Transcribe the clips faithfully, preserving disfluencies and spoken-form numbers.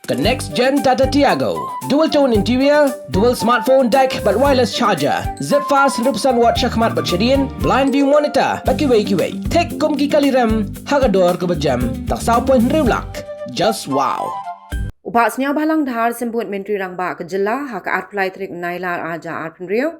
Ka next gen Tata Tiago. Dual tone interior, dual smartphone deck bad wireless charger. Zip fast hynriew percent watt shakhmat bad shadien, blind view monitor bad kiwei kiwei. Thik kum ki kali rem ha ka dor kaba jem tang saw point hynriew lak. Just wow. U Bah Sniawbhalang Dhar, Symbud Myntri Rangbah ka Jylla, ha ka arphew lai tarik u Nailar arhajar arphew hynriew,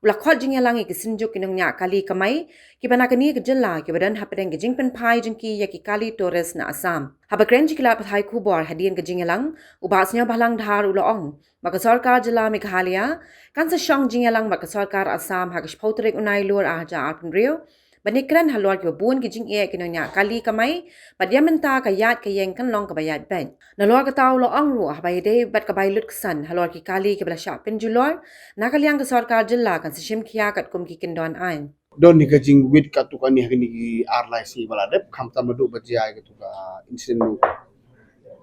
u la khot jingïalang ïa ki synjuk ki nongñiah kali kamai kiba na kane ka jylla kiba don hapdeng ka jingpynphai jong ki ïa ki kali tourist na Assam. Haba kren sha ki lad pathai khubor hadien ka jingïalang, u Bah Sniawbhalang Dhar u la ong ba ka sorkar jylla Meghalaya kan sa shong jingïalang bad ka sorkar Assam ha ka shiphew tarik u Nailur arhajar arphew hynriew ban ïakren halor kiba bun ki jingeh ki nongñiah kali kamai, bad ïa mynta ka ïaid ka ïeng kan long kaba ïaid beit. Nalor kata u la ong ruh haba ïadei bad ka bai lut ksan halor ki kali kiba la shah pynjulor na ka liang ka sorkar jylla kan sa shim khia katkum ki kyndon aiñ. Don hi ka jingwit katto katne ha kine ki ar lai sngi ba la dep, khamtam naduh ba jia ïa katto ka incident ruh,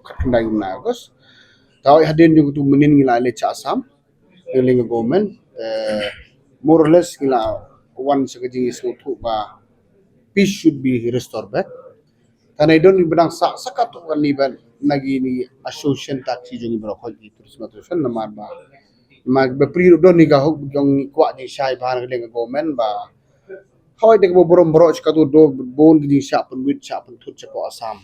khatkhyndai u August. Te hadien jong katto mynnin ngi la leit sha Assam, ngi leit ka government, eh, more or less ngi la wan sha ka jingïasngewthuh ba peace should be restored back. Te ngi don ngi ba dang sah sa katto katne ba na kine ki association taxi jong ngi baroh, ki tourism association, namar ba, namar ba pyrshah don ngi ka hok jong ngi kwah jingshai bha na ka liang ka government ba hoi da kaba burom baroh sha katto, don bun ki jingshah pynwit shah pynthut shapoh Assam.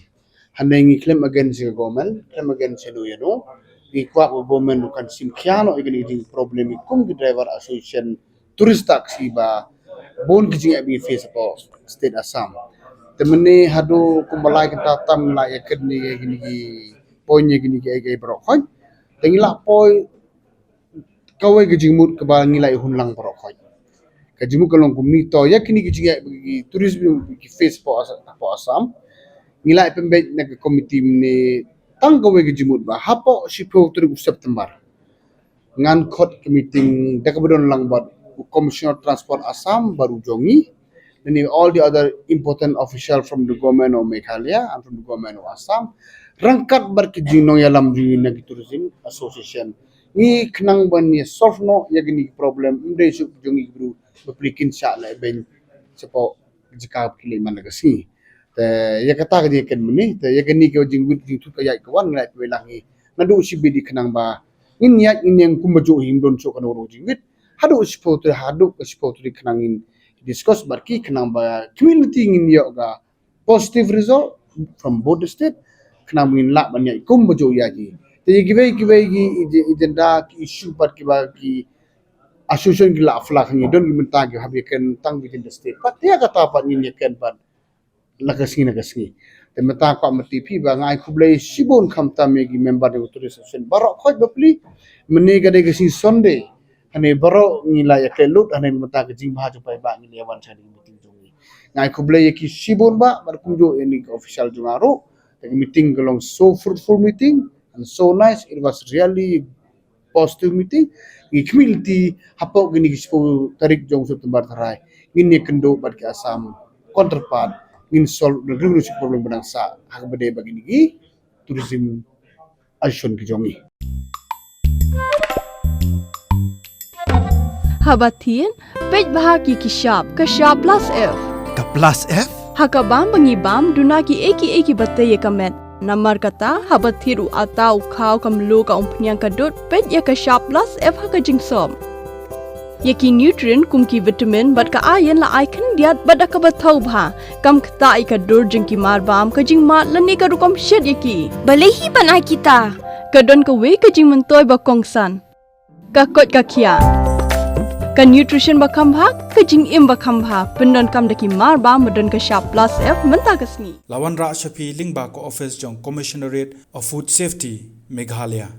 Hangne ngi khlem against ka government, khlem against ïano ïano. Ngi kwah ba government ruh kan shim khia noh ïa kine ki jingproblem kum ki driver association tourist taxi ba bun ki jingeh ba ngi face hapoh state Assam. Te mynne haduh kumba lai kynta tam ngi la ïakren ïa kine ki point, ïa kine ki ei ei baroh khoit. Te ngi la poi kawei ka jingmut kaba ngi la ïa hun lang baroh khoit. Ka jingmut ka long kumne, to ïa kine ki jingeh ba ki tourism ki face hapoh As-, hapoh Assam, ngi la ïa pynbeit na ka committee mynne tang kawei ka jingmut ba hapoh shiphew tarik u September ngan khot ka meeting da kaba don lang bad u Commissioner Transport Assam bad u jong ngi, lane all the other important official from the government of Meghalaya and from the government of Assam, ryngkat bad ki jingnongïalam jong ngi na ki tourism association. Ngi khnang ban ïa solve noh ïa kine ki problem, ym dei shuh jong ngi ki briew bapli kin shah leh beiñ shapoh jaka ba ki leit man la ka sngi. Te ïa kata ka jingkren mynne, te ïa kane ka jingwit jingthut ka ïaid ka wan ngi la pynbeit lang hi. Naduh shibit khnang ba ngin ïaid ngin ïeng kumba juh hi, ym don shuh kano kano jingwit. Haduh shiphew tarik, haduh ka shiphew tarik khnang ngin discuss bad ki khnang ba community ngin ïoh ka positive result from both the state. Khnang ngin lah ban ïaid kumba juh ïa ki. Te ïa kiwei kiwei ki ag-, agenda ki issue bad kiba ki association ki la flag ngi don ki mynta ki hap ïakren tang within the state. Bad ïa kata pat ngin ïakren bad la ka sngi na ka sngi. Te mynta kwah mut tip hi ba nga ai khublei shibun khamtam ïa ki member jong ka Tourist Association baroh khoit bapli. Mynne ka dei ka sngi Sunday. Hangne baroh ngi la ïakhleh lut, hangne mynta ka jingbha jong paidbah ngi la ïa wan sha ka meeting jong ngi. Nga ai khublei ïa ki shibun bah, bad kumjuh ïa kine ki official jong nga ruh. Te ka meeting ka long so fruitful meeting and so nice. It was really positive meeting. Ngi khmih lynti hapoh kine ki shiphew tarik jong September tharai ngin ïakynduh bad ki Assam counterpart, ngin solve na ki problem ba dang sah ha kaba dei bad kine ki tourism association ki jong ngi. Haba thied, peit bha ki ki shap, ka shap plus F. Ka plus F? Ha ka bam ba ngi bam, duna ki ei ki ei kiba tei ïa ka met. Namar kata, haba thied u atta u khaw ka mluh ka umphniang ka dud, peit ïa ka shap plus F ha ka jingsop. Ïa ki nutrient kum ki vitamin bad ka iron la ai khyndiat bad da kaba thaw bha. Kam ktah ïa ka dur jong ki marbam, ka jingmad lane ka rukom shet ïa ki. Balei hi ban ai kita? Ka don kawei ka jingmyntoi ba kongsan. Ka koit ka khiah. Ka nutrition ba kham bha, ka jingim ba kham bha. Pyndonkam da ki marbam ba don ka shap plus F mynta ka sngi. La wanrah sha phi lyngba ka office jong Commissionerate of Food Safety, Meghalaya.